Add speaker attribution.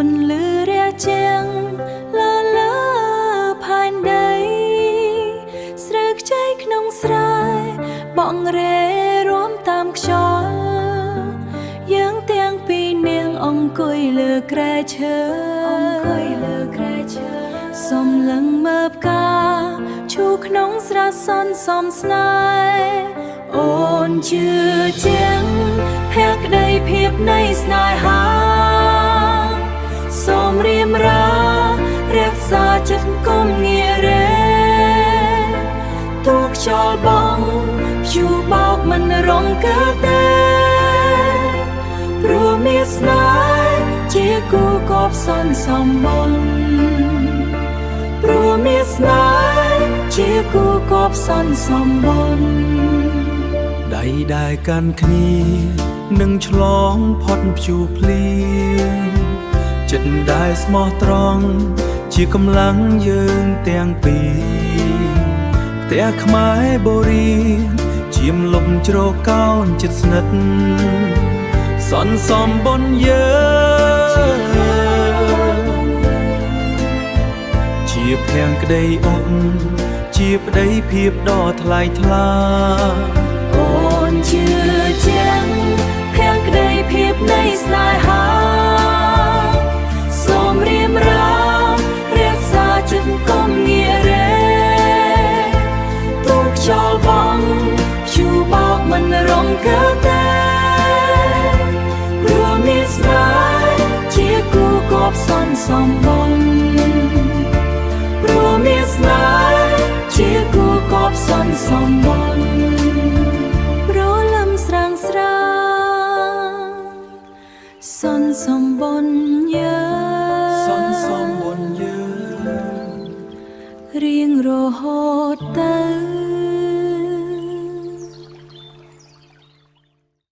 Speaker 1: ន្លឺរះជាងលើលើផែនដី ស្រូវខ្ចីក្នុងស្រែបងរេរួមតាមខ្យល់ យើងទាំងពីរនាងអង្គុយលើក្រែឈើ អង្គុយលើក្រែឈើ សំលឹងមើផ្កាឈូក្នុងស្រះសនសំស្នេហ៍។ អូនជឿជាងភក្តីភាពនៃស្នេហា សូមរៀមរារក្សាចិត្តកុំងាករេ ទូខ្យល់បងព្យុបោកមិនរងកើទេ ព្រោះមានស្នេហ៍ជាគូកបសន្សំបុន ព្រោះមានស្នេហ៍ជាគូកបសន្សំបុន។
Speaker 2: ដៃដែលកាន់គ្នានឹងឆ្លងផុតព្យុះភ្លៀង ចិត្តដែលស្មោះត្រង់ជាកម្លាំងយើងទាំងពីរ ផ្ទះខ្មែរបុរីជាមលុបជ្រកោនចិត្តស្និទ្ធសន្សំបុនយើង ជាភាំងក្តីអ៊ុន ជាប្តីភាពដ៏ថ្លៃថ្លា។
Speaker 1: អូនជឿជាងភក្តីភាពនៃស្នេហា សូមរៀមរារក្សាចិត្តកុំងាករេ ទូខ្យល់បងព្យុបោកមិនរងកើទេ ព្រោះមានស្នេហ៍ជាគូកបសន្សំបុន ព្រោះមានស្នេហ៍ជាគូកបសន្សំបុន។ ព្រលឹមស្រាងស្រាងសន្សំបុនយើ
Speaker 2: សន្សំបុនយើង
Speaker 1: រៀងរហូតទៅ។